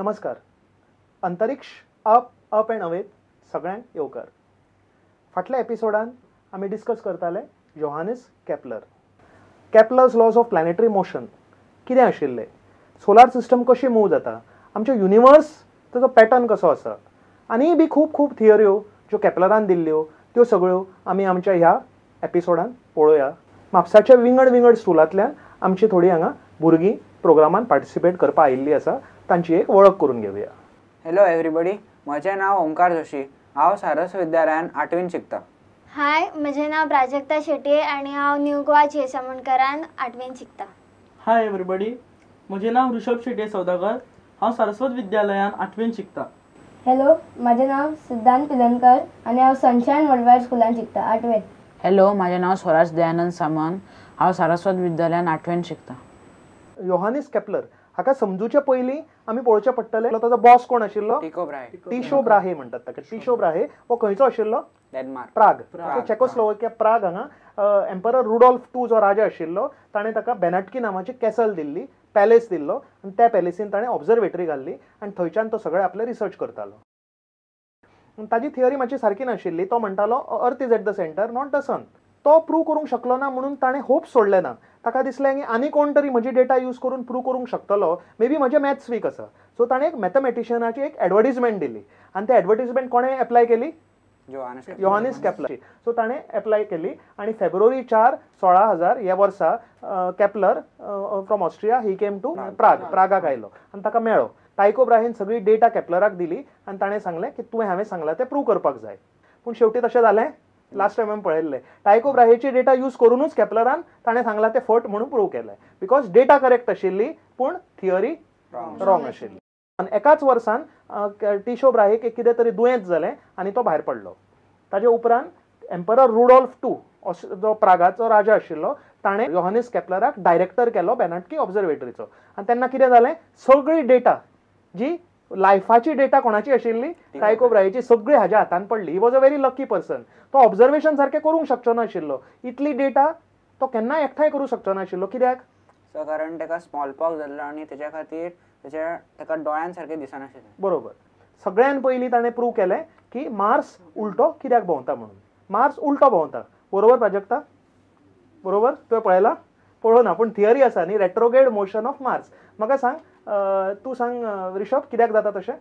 नमस्कार. अंतरिक्ष up up and अवेत सगळ्यांक येवकार. फाटल्या एपिसोडान आमी डिस्कस करताले Johannes Kepler. Kepler's laws of planetary motion कितें आशिल्लें, सोलार सिस्टम कशी मूव जाता, आमचें युनिवर्स ताचो पॅटर्न कसो आसा, आनी बी खूब खूब थियऱ्यो ज्यो केपलरान दिल्ल्यो त्यो सगळ्यो आमी आमच्या ह्या एपिसोडान पळोवया. म्हापसाच्या विंगड विंगड स्कुलांतल्यान आमची थोडीं हांगा भुरगीं प्रोग्रामान पार्टिसिपेट करपाक आयिल्ली आसा, तांची एक वळख करून घेवया. हॅलो एवरीबडी, म्हजें नांव ओंकार जोशी, हांव सारस विद्यालयान आठवीन शिकता. हाय, म्हजें नांव प्राजक्ता शेट्ये आनी हांव न्यू गोवा जी एस आमोणकरान आठवेन शिकता. हाय एवरीबडी, म्हजें नांव ऋषभ शेट्ये सौदागर, हांव सारस्वत विद्यालयान आठवेन शिकता. हॅलो, म्हजें नांव सिद्धांत पिलनकर आनी हांव सनशायन वर्ल्ड वायड स्कुलान शिकता आठवेन. हॅलो, म्हजें नांव स्वराज दयानंद सामंत, हांव सारस्वत विद्यालयान आठवेन शिकता. योहानिस केपलर हाका समजूचे पयलीं आमी पळोवचें पडटलें ताचो बॉस कोण आशिल्लो. टिको ब्राहे. टिशो ब्राहे म्हणटात ताका. टिशो ब्राहे हो खंयचो आशिल्लो? डेन्मार्क, प्राग. चेकोस्लोवाकिया प्राग हांगा एम्परर रुडॉल्फ टू जो राजा आशिल्लो ताणें ताका बेनाटकी नांवाची कॅसल दिल्ली, पॅलेस दिल्लो, आनी त्या पॅलेसीन ताणें ऑब्जर्वेटरी घाल्ली आनी थंयच्यान तो सगळें आपलें रिसर्च करतालो. ताजी थियरी मातशी सारकी नाशिल्ली. तो म्हणटालो earth is at the centre, not the sun. तो प्रूव करूंक शकलो ना म्हणून ताणें होप सोडलें ना. ताका दिसलें की आनी कोण तरी म्हजी डेटा यूज करून प्रूव करूंक शकतलो, मे बी म्हजें मॅथ्स वीक आसा. सो ताणें एक मॅथमॅटिशियनाची एक एडवर्टीजमेंट दिली आनी ते एडवर्टीजमेंट कोणें एप्लाय केली? Johannes Kepler. सो ताणें एप्लाय केली आनी फेब्रुवारी 4, 1600 ह्या वर्सा Kepler from Austria he came to Prague. प्रागाक आयलो आनी ताका मेळ्ळो. टायको ब्राहेन सगळी डेटा केपलराक दिली आनी ताणें सांगलें की तुवें हांवें सांगलां तें प्रूव करपाक जाय. पूण शेवटी तशें जालें? लास्ट टायम आमी पळयल्लें टायको ब्राहेची डेटा यूज करूनच केपलरान ताणें सांगलां तें फट म्हणून प्रूव केलें, because data correct आशिल्ली पूण थियरी रॉंग आशिल्ली. आनी एकाच वर्सान टिशो ब्राहेक एक कितें तरी दुयेंत जालें आनी तो भायर पडलो. ताजे उपरांत एम्परर रुडॉल्फ टू जो प्रागाचो राजा आशिल्लो ताणें योहानिस केपलराक डायरेक्टर केलो बेनाटकी ऑब्जर्वेटरीचो. आनी तेन्ना कितें जालें, सगळी डेटा जी लायफाची डेटा कोणाची आशिल्ली, टायको ब्राहेची, सगळी हाज्या हातान पडली. He was a very lucky person. तो ऑब्जर्वेशन सारकें करूंक शकचो नाशिल्लो, इतली डेटा तो केन्नाय एकठांय करूंक शकचो नाशिल्लो. कित्याक? सो कारण ताका स्मॉल पॉक्स जाल्लो आनी तेच्या खातीर ताका दोळ्यान सारकें दिसनाशिल्लें. बरोबर. सगळ्यान पयलीं ताणें प्रूव केलें की मार्स उलटो कित्याक भोंवता म्हणून. मार्स उलटो भोंवता, बरोबर प्राजक्ता? बरोबर? तुवें पळयला? पळोवना, पूण थियरी आसा न्ही, रेट्रोगेड मोशन ऑफ मार्स. म्हाका सांग, तूं सांग ऋषभ, कित्याक जाता तशें?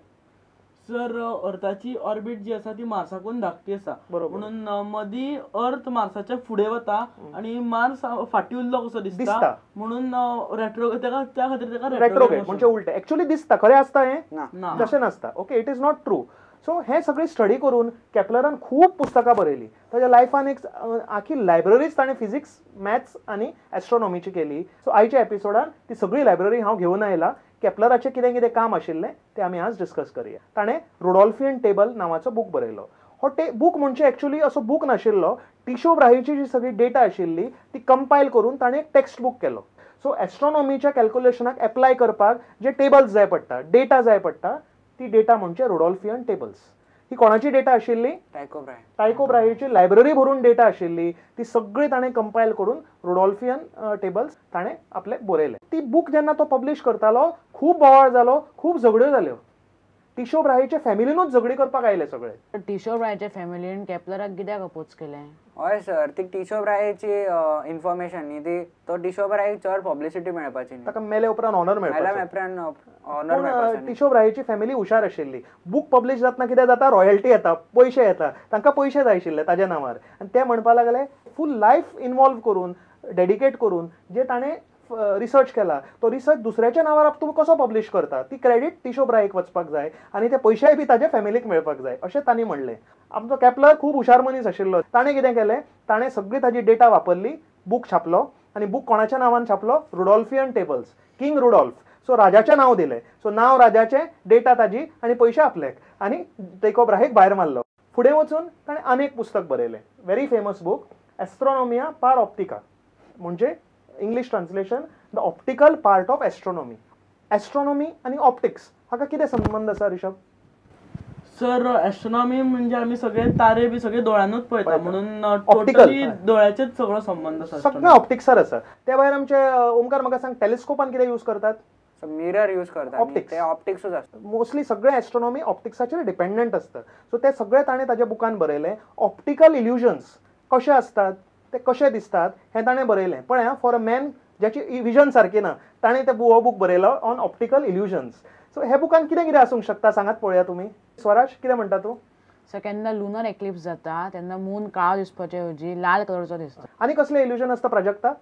सर, अर्थाची ऑर्बिट जी आसा ती मार्साकून धाकटी आसा, बरोबर, म्हणून मदीं अर्थ मार्साच्या फुडें वता आनी मार्स फाटीं उरलो कसो दिसता, म्हणून त्या खातीर ताका रेट्रोगेड म्हणजे उलटें एक्चुअली दिसता. खरें आसता हें? ना, तशें नासता. Okay, it is not true. So हें सगळें स्टडी करून केपलरान खूब पुस्तकां बरयलीं. ताच्या लायफान एक आखी लायब्ररीच ताणें फिजिक्स, मॅथ्स आनी एस्ट्रोनॉमीची केली. सो आयच्या एपिसोडान ती सगळी लायब्ररी हांव घेवन आयला. केपलराचें कितें कितें काम आशिल्लें तें आमी आज डिस्कस करुया. ताणें रुडॉल्फियन टेबल नांवाचो बूक बरयलो. हो बूक म्हणजे एक्चुअली असो बूक नाशिल्लो, टिशो ब्राहेची जी सगळी डेटा आशिल्ली ती कंपायल करून ताणें एक टेक्स्ट बूक केलो. सो एस्ट्रोनॉमीच्या कॅल्क्युलेशनाक एप्लाय करपाक जे टेबल्स जाय पडटा, डेटा जाय पडटा, ती डेटा म्हणजे रुडॉल्फियन टेबल्स. ही कोणाची डेटा आशिल्ली? टायको ब्राहेची लायब्ररी भरून डेटा आशिल्ली, ती सगळी ताणें कंपायल करून रुडॉल्फियन टेबल्स ताणें आपले बरयले. ती बूक जेन्ना तो पब्लिश करतालो खूब बोवाळ जालो, खूब झगड्यो जाल्यो. टिशो ब्राहेचे फॅमिलीनूच झगडी करपाक आयले सगळे. टिशो ब्राहेच्या फॅमिलीन केपलराक कित्याक अपोज केलें? हय सर, ती टिशो ब्राहेची इन्फॉर्मेशन न्ही ती, तो टिशो ब्राहेक चड पब्लिसिटी मेळपाची, ताका मेले उपरांत ऑनर मेळपाचो. टिशो ब्राहेची फॅमिली हुशार आशिल्ली. बूक पब्लिश जातना कितें जाता, रॉयल्टी येता, पयशे येता, तांकां पयशे जाय आशिल्ले ताज्या नांवार. आनी ते म्हणपाक लागले फूल लायफ इनवॉल्व करून, डेडिकेट करून जे ताणें रिसर्च केला तो रिसर्च दुसऱ्याच्या नांवार तूं कसो पब्लिश करता, ती क्रेडीट टिशो ब्राहेक वचपाक जाय आनी ते पयशेय बी ताज्या फॅमिलीक मेळपाक जाय अशें तांणी म्हणलें. आमचो केपलर खूब हुशार मनीस आशिल्लो. ताणें कितें केलें, ताणें सगळी ताजी डेटा वापरली, बूक छापलो आनी बूक कोणाच्या नांवान छापलो? Rudolphine tables, king Rudolf. So राजाचें नांव दिलें. सो नांव राजाचें, डेटा ताजी आनी पयशे आपल्याक, आनी टायको ब्राहेक भायर मारलो. फुडें वचून ताणें आनी एक पुस्तक बरयलें, very famous book, Astronomia par Optica, म्हणजे English translation the optical part of astronomy. Astronomy आनी ऑप्टिक्स हाका कितें संबंद आसा ऋषभ? सर, एस्ट्रोनॉमी म्हणजे आमी सगळे तारे बी सगळे दोळ्यानूच पळयता, म्हणून ऑप्टिकल दोळ्याचेच सगळो संबंद आसा, सगळें ऑप्टिक्सार आसा. त्या भायर आमचे ओमकार म्हाका सांग, टेलिस्कोपान कितें यूज करतात? सो मिरर यूज करता ऑप्टिक्स ते ऑप्टिक्सूच आसता. मोस्टली सगळे एस्ट्रॉनॉमी ऑप्टिक्साचेर डिपेंडंट आसता. सो ते सगळे ताणें ताज्या बुकान बरयलें. ऑप्टिकल इल्युजन्स कशे आसतात ते कशे दिसतात हें ताणें बरयलें. पळय फॉर अ मॅन ज्याची विजन सारकी ना ताणें ते हो बूक बरयलो ऑन ऑप्टिकल इल्युजन्स. सो हे बुकान कितें कितें आसूंक शकता सांगात पळोवया तुमी. स्वराज कितें म्हणटा तूं? सो केन्ना लुनर एक्लिप्स जाता तेन्ना मून काळो दिसपाचे ऐवजी लाल कलरचो दिसता. आनी कसलें इल्युजन आसता प्राजक्ता?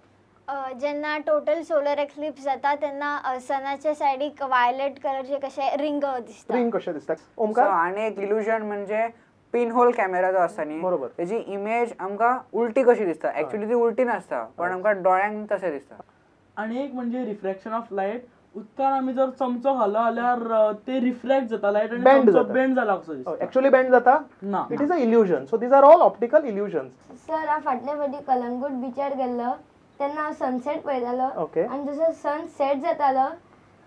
जेन्ना टोटल सोलर एक्लिप्स जाता तेन्ना सनाच्या सायडीक वायलेट कलरचे कशे रिंग दिसता. रिंग कशें दिसता. ओमकार? आनी एक इल्युजन म्हणजे पिन होल कॅमेरा जो आसता न्ही, बरोबर, तेजी इमेज आमकां उलटी कशी दिसता. एक्चुअली ती उलटी नासता पण आमकां दोळ्यांक तशें दिसता. आनी एक म्हणजे रिफ्रॅक्शन ऑफ लायट. उदकान आमी जर चमचो घालो जाल्यार ते रिफ्रॅक्ट जाता लायट आनी चमचो बेंड जाला कसो दिसता. एक्चुअली बेंड जाता ना, it is a illusion. So these are all optical illusions. Sir हांव फाटले फावटी कलंगूट बिचार गेल्लो तेन्ना हांव सनसेट पळयतालो आनी जसो सन सेट जातालो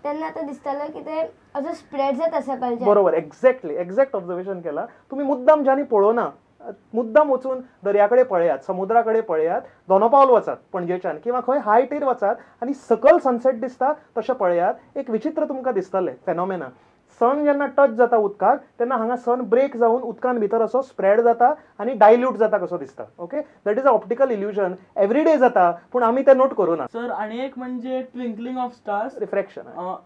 तेन्ना तो दिसतालो की ते असो स्प्रेड जाता सकलच्यान. बरोबर, एक्झॅक्टली एक्झॅक्ट ऑब्झर्वेशन केला तुम्ही. मुद्दाम ज्यांनी पळोवना मुद्दाम वचून दर्या कडेन पळयात, समुद्रा कडेन पळयात, दोनो पावल वचात पणजेच्यान किंवा खंय हायटीर वचात आनी सकल सनसेट दिसता तशें पळयात. एक विचित्र तुमकां दिसतलें फेनोमेना. सन जेन्ना टच जाता उदकाक तेन्ना हांगा सन ब्रेक जावन उदकान भितर असो स्प्रेड जाता आनी डायल्यूट जाता कसो दिसता. Okay, that is a optical illusion. Everyday जाता पूण आमी ते नोट करूं ना. सर आनी एक म्हणजे ट्विंकलिंग ऑफ स्टार्स. रिफ्रॅक्शन.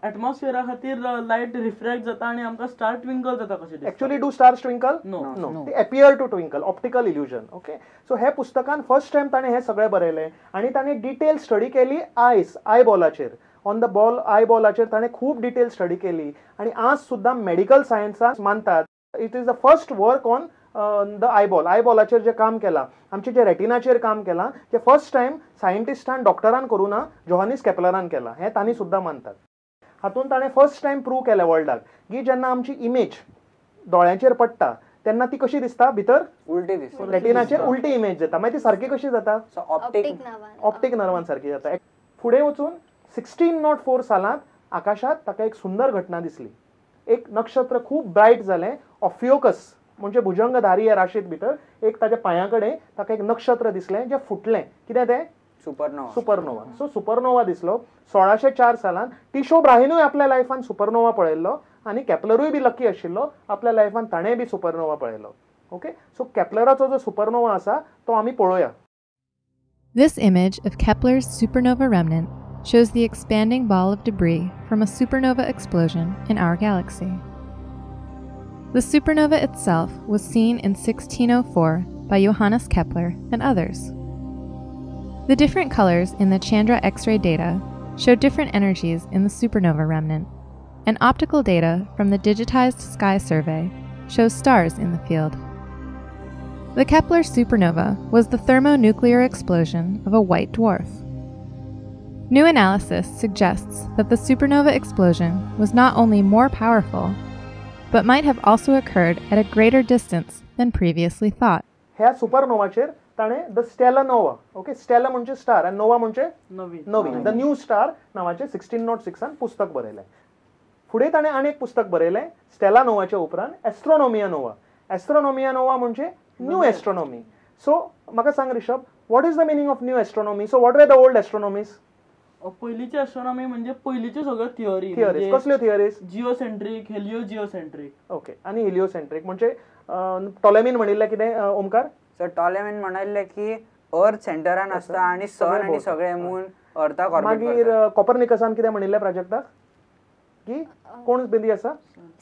एटमॉस्फियरा खातीर लायट रिफ्रॅक्ट जाता आनी आमकां स्टार ट्विंकल जाता कशें दिसता. Actually do stars twinkle? No, no, they appear to twinkle. Optical illusion. Okay, so हे पुस्तकान फर्स्ट टायम ताणें हें सगळें बरयलें आनी ताणें डिटेल स्टडी केली आयस I बॉलाचेर. ऑन the ball I बॉलाचेर ताणें खूब डिटेल स्टडी केली आनी आज सुद्दां मेडिकल सायन्सान मानतात it is the first work on the eyeball. I बॉलाचेर जें काम केलां, आमचे जे रेटिनाचेर काम केलां, जें फर्स्ट टायम सायंटिस्टान डॉक्टरान करूं ना, जोहानीस केपलरान केलां हें तांणी सुद्दां मानतात. हातूंत ताणें फर्स्ट टायम प्रूव केलें वर्ल्डाक की जेन्ना आमची इमेज दोळ्यांचेर पडटा तेन्ना ती कशी दिसता भितर उलटी दिसता. रेटिनाचेर उलटी इमेज जाता. मागीर ती सारकी कशी जाता? ऑप्टिक नर्वान सारकी जाता. फुडें वचून 1604 सालांत आकाशांत ताका एक सुंदर घटना दिसली. एक नक्षत्र खूब ब्रायट जालें, ऑफियोकस म्हणजे भुजंगधारी ह्या राशींत भितर एक ताच्या पांया कडेन ताका एक नक्षत्र दिसलें जें फुटलें. कितें तें? सुपरनोवा. सुपरनोवा. सो सुपरनोवा दिसलो 1604 सालांत. टिशो ब्राहिनूय आपल्या लायफान सुपरनोवा पळयल्लो आनी केपलरूय बी लकी आशिल्लो आपल्या लायफान ताणें बी सुपरनोवा पळयलो. ओके, सो केपलराचो जो सुपरनोवा आसा तो आमी पळोवया. This image of Kepler's supernova remnant shows the expanding ball of debris from a supernova explosion in our galaxy. The supernova itself was seen in 1604 by Johannes Kepler and others. The different colors in the Chandra X-ray data show different energies in the supernova remnant, and optical data from the digitized sky survey shows stars in the field. The Kepler supernova was the thermonuclear explosion of a white dwarf. New analysis suggests that the supernova explosion was not only more powerful, but might have also occurred at a greater distance than previously thought. ह्या सुपरनोवाचेर ताणें the Stella Nova, okay, Stella म्हणजे star आनी नोवा म्हणजे नवीन, the new star नांवाचें 1606 पुस्तक बरयलें. फुडें ताणें आनी एक पुस्तक बरयलें स्टेला नोवाच्या उपरांत, एस्ट्रोनॉमिया नोवा. एस्ट्रोनॉमिया नोवा म्हणजे न्यू एस्ट्रोनॉमी. सो म्हाका सांग Rishabh, what is the meaning of new astronomy? So what were the old astronomies? पयलींची एस्ट्रोनॉमी म्हणजे पयलींच्यो सगळ्यो थियरी. थियरीज कसल्यो थियरीज? जिओसेंट्रीक, हेलिओजिओसेंट्रीक. ओके, आनी हेलिओसेंट्रीक म्हणजे टॉलेमीन म्हणिल्लें कितें ओमकार? सर टॉलेमीन म्हणिल्लें की अर्थ सेंटरान आसता आनी सन आनी सगळे मून अर्थाक ऑर्बिट करता. मागीर कॉपरनिकसान कितें म्हणिल्लें प्राजक्ता की कोण बिंदी आसा?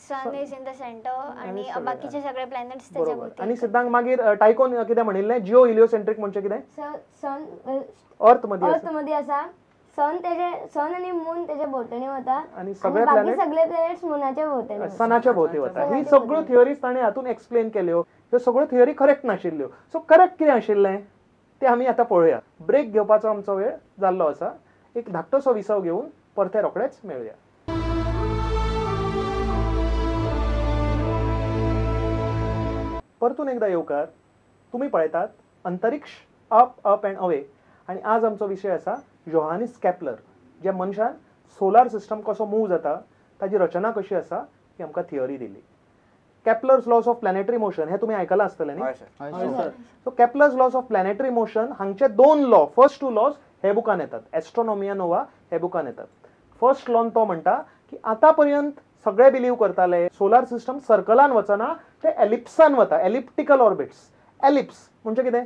Sun is in the centre आनी बाकीचे सगळे प्लॅनेट्स त्याच्या भोवती. आनी सिद्धांत मागीर टायकोन कितें म्हणिल्लें? जिओ हेलिओसेंट्रीक म्हणजे कितें? सन अर्थ मदीं आसा, सन तेजे सन आनी मून तेजे भोंवतणी वता आनी सगळे बाकी सगळे प्लॅनेट्स मुनाच्या भोंवतणी, सनाच्या भोंवती वता. ही सगळ्यो थियरीज ताणें हातून एक्सप्लेन केल्यो. ह्यो सगळ्यो थियरी करेक्ट नाशिल्ल्यो. सो करेक्ट कितें आशिल्लें तें आमी आतां पळोवया. ब्रेक घेवपाचो आमचो वेळ जाल्लो आसा. एक धाकटोसो विसव घेवन परते रोखडेच मेळुया. परतून एकदा येवकार. तुमी पळयतात अंतरिक्ष अप अप अँड अवे आनी आज आमचो विशय आसा जोहानीस केपलर, ज्या मनशान सोलार सिस्टम कसो मूव जाता ताजी रचना कशी आसा ही आमकां थियरी दिली. Kepler's laws of planetary motion हे तुमी आयकलां आसतलें न्ही? So Kepler's laws of planetary motion हांगचे दोन लॉ, फर्स्ट टू लॉज हे बुकान येतात, एस्ट्रोनॉमिया नोवा हे बुकान येतात. फर्स्ट लॉन तो म्हणटा की आतां पर्यंत सगळे बिलीव करताले सोलार सिस्टम सर्कलान वचना, ते एलिप्सान वता, एलिप्टिकल ऑर्बिट्स. एलिप्स म्हणजे कितें?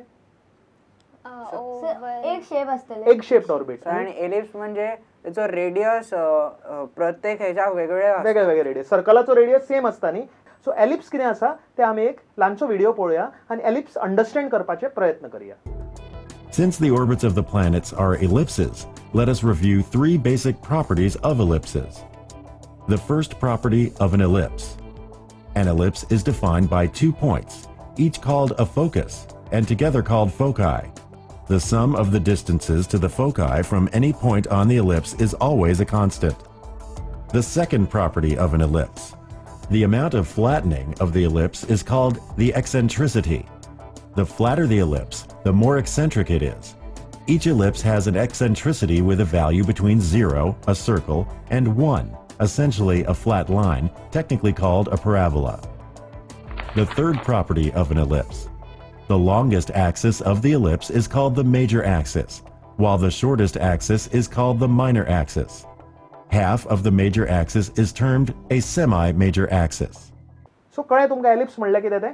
एक शेप आसतले, एक शेप्ड ऑर्बिट. आणि एलिप्स म्हणजे त्याचो रेडियस प्रत्येक हेच्या वेगवेगळे वेगळे वेगळे रेडियस, सर्कलाचो रेडियस सेम आसता न्ही. सो एलिप्स कितें आसा ते आमी एक ल्हानसो व्हिडिओ पळोवया आनी एलिप्स अंडरस्टँड करपाचे प्रयत्न करया. Since the orbits of the planets are ellipses, let us review three basic properties of ellipses. The first property of an ellipse. An ellipse is defined by 2 points, each called a focus, and together called foci. The sum of the distances to the foci from any point on the ellipse is always a constant. The second property of an ellipse. The amount of flattening of the ellipse is called the eccentricity. The flatter the ellipse, the more eccentric it is. Each ellipse has an eccentricity with a value between 0, a circle, and 1, essentially a flat line, technically called a parabola. The third property of an ellipse. The longest axis of the ellipse is called the major axis, while the shortest axis is called the minor axis. Half of the major axis is termed a semi-major axis. So कळ्ळें तुमकां ellipse म्हणलें कितें तें?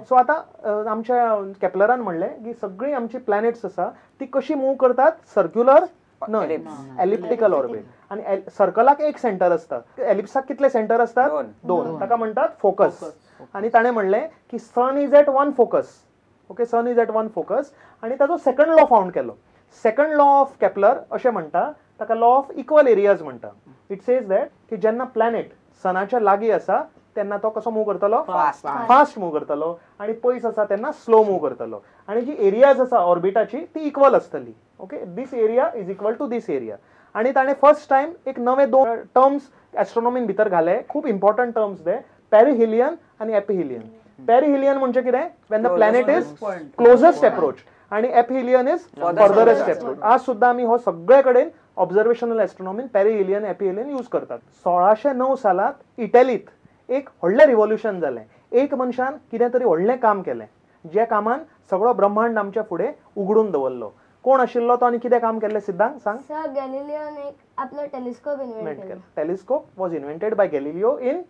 So आतां आमच्या केपलरान म्हणलें की सगळीं आमची प्लॅनेट्स आसा ती कशी मूव करतात? सर्क्युलर न्हय, एलिप्टिकल ऑर्बिट. आनी सर्कलाक एक सेंटर आसता, एलिप्साक कितले सेंटर आसतात? दोन. ताका म्हणटात फोकस. आनी ताणें म्हणलें की sun is at one focus. Okay, sun is at one focus. आनी ताचो सेकंड लॉ फावंड केलो. सेकंड लॉ ऑफ केपलर अशें म्हणटा, ताका लॉ ऑफ इक्वल एरियाज म्हणटा. It says that की जेन्ना प्लॅनेट सनाच्या लागीं आसा तेन्ना तो कसो मूव करतलो? फास्ट मूव करतलो. आनी पयस आसा तेन्ना स्लो मूव करतलो. आनी जी एरियाज आसा ऑर्बिटाची ती इक्वल आसतली. Okay, this area is equal to this area. आनी ताणें फर्स्ट टायम एक नवे दोन टर्म्स एस्ट्रोनॉमीन भितर घाले, खूब इम्पॉर्टंट टर्म्स दे, पेरिहिलियन आनी एपिहिलियन. पेरिहिलियन म्हणजे कितें? When the planet is closest approach, आनी एपिहिलियन is फर्दरेस्ट अप्रोच. आज सुद्दां आमी हो सगळे कडेन ऑब्जर्वेशनल एस्ट्रोनॉमीन पेरिहिलियन एपिहिलियन यूज करतात. 1609 सालांत इटलीत एक व्हडलें रिवॉल्युशन जालें. एक मनशान कितें तरी व्हडलें काम केलें, ज्या कामान सगळो ब्रह्मांड आमच्या फुडें उगडून दवरलो. कोण आशिल्लो तो आनी कितें काम केल्लें? सिद्धांत सांग. सर, गॅलिलियोन एक आपलो टेलिस्कोप इन्व्हेंट केलो. Telescope was invented by Galileo in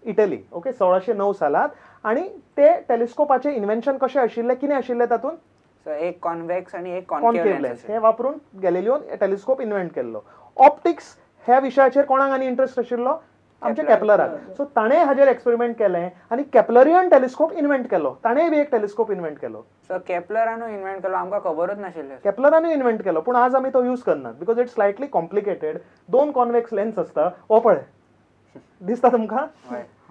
Italy. Okay, 1609 सालांत. आनी ते टेलिस्कोपाचें इन्व्हेन्शन कशें आशिल्लें, कितें आशिल्लें तातूंत? एक कॉन्वेक्स आनी एक कॉन्केव लेन्स हे वापरून गॅलिलियोन टेलिस्कोप इन्व्हेंट केल्लो. ऑप्टिक्स ह्या विशयाचेर कोणाक आनी इंट्रस्ट आशिल्लो? आमच्या केपलराक. सो ताणें हाजेर एक्सपेरिमेंट केलें आनी केपलरियन टेलिस्कोप इन्व्हेंट केलो. ताणें बी एक टेलिस्कोप इन्व्हेंट केलो. सो केपलरानूय इन्व्हेंट केलो, आमकां खबरूच नाशिल्लें. केपलरानूय इन्व्हेंट केलो, पूण आज आमी तो यूज करनात because it's slightly complicated. दोन कॉन्वेक्स लेन्स आसता. हो पळय दिसता तुमकां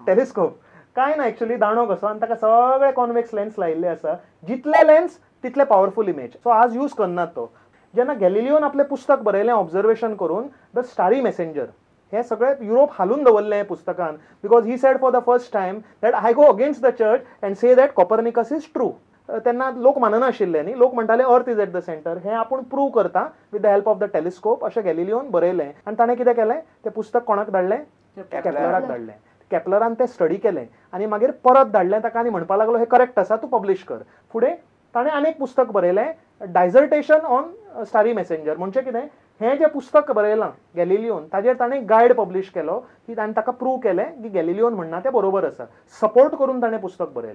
टेलिस्कोप? कांय ना, एक्चुअली दांडो कसो आनी ताका सगळे कॉन्वेक्स लेन्स लायिल्ले आसा. जितले लेन्स तितले पावरफूल इमेज. सो आज यूज करनात तो. जेन्ना गॅलिलियोन आपलें पुस्तक बरयलें ऑब्जर्वेशन करून, the starry messenger, हे सगळे युरोप हालून दवरलें हे पुस्तकान, because he said for the first time that I go against the church and say that Copernicus is true. तेन्ना लोक माननाशिल्ले न्ही, लोक म्हणटाले earth is at the centre. हें आपूण प्रूव करता with the help of the telescope अशें गॅलिलियोन बरयलें. आनी ताणें कितें केलें, तें पुस्तक कोणाक धाडलें? केपलराक धाडलें. केपलरान तें स्टडी केलें आनी मागीर परत धाडलें ताका आनी म्हणपाक लागलो हें करेक्ट आसा, तूं पब्लिश कर. फुडें ताणें आनीक पुस्तक बरयलें, डायजर्टेशन ऑन स्टारी मेसेंजर. म्हणजे कितें, हें जें पुस्तक बरयलां गॅलिलियोन ताजेर ताणें गायड पब्लिश केलो की ताणें ताका प्रूव केलें की गॅलिलियोन म्हणना तें बरोबर आसा. सपोर्ट करून ताणें पुस्तक बरयलें.